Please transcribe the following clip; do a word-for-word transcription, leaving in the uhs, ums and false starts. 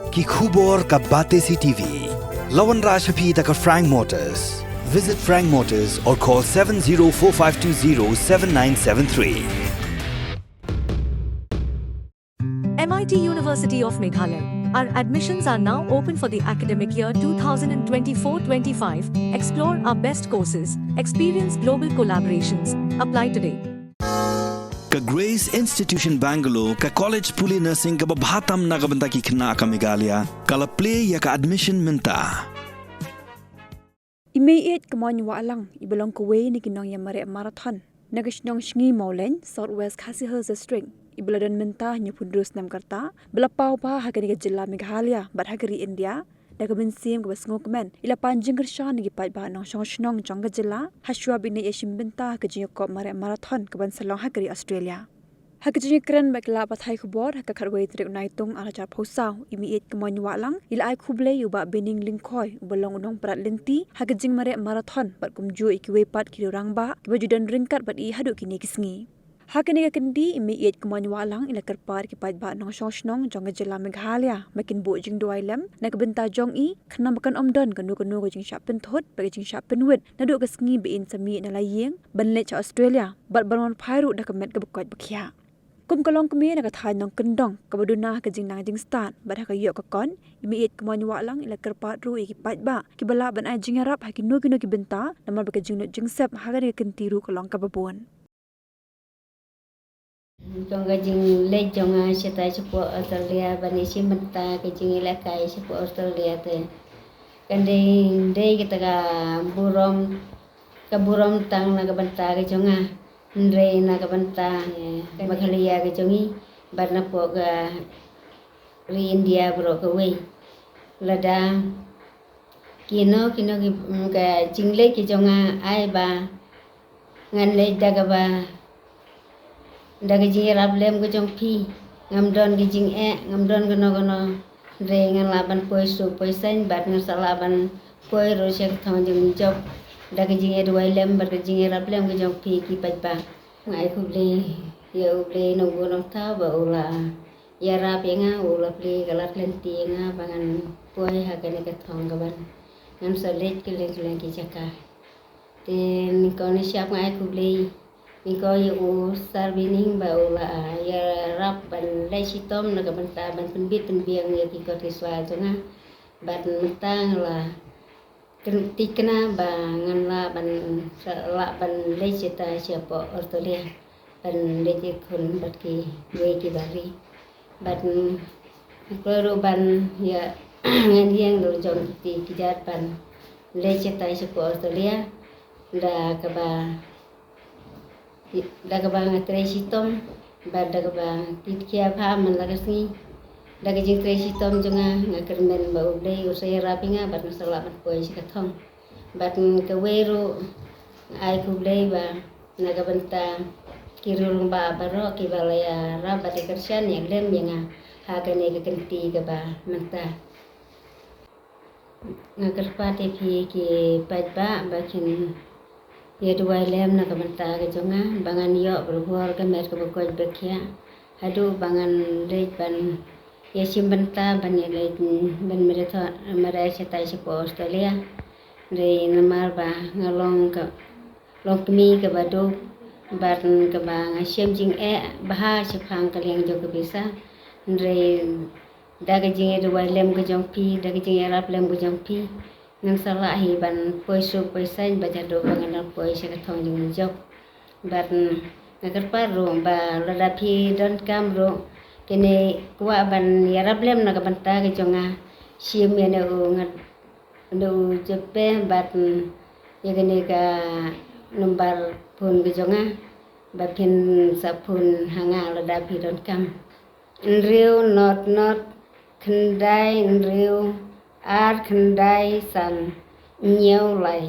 Ki khubor ka Batesi T V. La wanrah sha phi da ka Frank Motors. Visit Frank Motors or call seven zero four five two zero seven nine seven three. M I T University of Meghalaya. Our admissions are now open for the academic year two thousand twenty-four twenty-five. Explore our best courses, experience global collaborations. Apply today. Ka Grace Institution Bangalore, ka college pule nursing kaba bha tam na ka bynta ki khynnah ka Meghalaya, ka la plie ïa ka admission mynta. I Meiieit Kmoin Wahlang, iba long kawei na ki nongïamareh marathon na ka shnong Sngi Mawlein, South West Khasi Hills District, iba la don mynta hynñiewphew hynriew snem ka rta, ba la paw bha ha kane ka jylla Meghalaya bad ha ka ri India da ka mynsiem kaba sngewkmen, i la pan jingkyrshan na ki paidbah nongshong shnong jong ka jylla hashwa ban ïashim bynta ha ka jingïakop mareh marathon kaban sa long ha ka ri Australia. Ha ka jingïakren bad ki lad pathai khubor ha ka khatwei tarik u Naitung arhajar arphew saw, i Meiieit Kmoin Wahlang i la ai khublei ïa u Bah Bining Lyngkhoi, uba long u nongprat lynti ha ka jingmareh marathon, bad kumjuh ïa kiwei pat ki rangbah kiba ju don ryngkat bad i haduh kine ki sngi. Ha kane ka kynti, i Meiieit Kmoin Wahlang i la kyrpad ïa ki paidbah nongshong shnong jong ka jylla Meghalaya ba kin buh jingduwai lem na ka bynta jong i, khnang ba kan ym don kano kano ka jingshah pynthut bad ka jingshah pynwit naduh ka sngi ba in sa mih na la ïing ban leit sha Australia bad ban wan phai ruh da ka met kaba koit ba khiah. Kum ka longkmie na ka thaiñ nongkyndong kaba duna ha ka jingnang jingstad bad ha ka ïoh ka kon, i Meiieit Kmoin Wahlang i la kyrpad ruh ïa ki paidbah kiba lah ban ai jingïarap ha kino kino ki bynta, namar ba ka jinglut jingsep ha kane ka kynti ruh ka long kaba bun. Jong ka jingleit jong nga shatai shapoh Australia ban ïashim bynta ka jingïalehkai shapoh Australia te, kan dei, dei kata ka burom, ka burom tang na ka bynta ka jong nga, hynrei na ka bynta, eh, ka Meghalaya ka jong ngi bad napoh ka ri India baroh kawei. Lada kino kino ki, mm, ka jingleit ki jong nga ai ba ngan leit da kaba, da ka jingïarap lem ka jong phi. Ngam don ka jingeh, ngam don kano kano, hynrei ngan lah ban poi suk poi saiñ bad ngan sa lah ban poi ruh sha ka thong jingjop da ka jingïaduwai lem bad ka jingïarap lem ka jong phi ki paidbah. Nga ai khublei ïa U Blei Nongbuh Nongthaw ba u la ïarap ïa nga, u la plie ka lad lynti ïa nga ba ngan poi ha kane ka thong kaban ngan sa leit kylleng kylleng ki jaka. Te nyngkong nyngshap nga ai khublei nyngkong ïa u Sir Bining ba u la ïarap ban leit shitom na ka bynta ban pynbit pynbiang ïa ki kot ki swa jong nga. Bad mynta nga la kyn-, thikna ba ngan lah ban, lah ban leit shatai shapoh Australia ban leit ïakhun bad kiwei ki bari. Bad, mm, nga kwah ruh ban ïa, ngan ïeng ruh jong kiti ki jait ban leit shatai shapoh Australia da kaba, da kaba nga trei shitom bad da kaba kit khia bha man la ka sngi. Da ka jingtrei shitom jong nga, nga kyrmen ba U Blei u sa ïarap ïa nga bad nga sa lah ban poi sha ka thong. Bad kawei ruh nga ai khublei ba na ka bynta ki rangbah baroh kiba la ïarap bad ïakyrshan ïalem ïa nga ha kane ka kynti kaba mynta. Nga kyrpad ïa phi ki paidbah ba kin ïaduwai lem na ka bynta ka jong nga ba ngan ïoh bor ka met kaba koit ba khiah haduh ba ngan leit ban ïashim bynta ban ïaleit ban mareh, mareh shatai shapoh Australia. Hynrei namar ba nga long ka longkmie kaba duk bad kaba nga shem jingeh bha shaphang ka liang jong ka pisa. Hynrei da ka jingïaduwai lem ka jong phi, da ka jingïarap lem ka jong phi, ngan sa lah hi ban poi suk poi saiñ bad haduh ba ngan poi sha ka thong jingjop. Bad nga kyrpad ruh ba lada phi donkam ruh kine, kwah ban ïarap lem na ka bynta ka jong nga, shim ïa une u, nga, une u GPay bad ïa kane ka number phone ka jong nga ba phin sa phone ha nga lada phi donkam. Hynriew not not khyndai hynriew ar khyndai san hynñiew lai.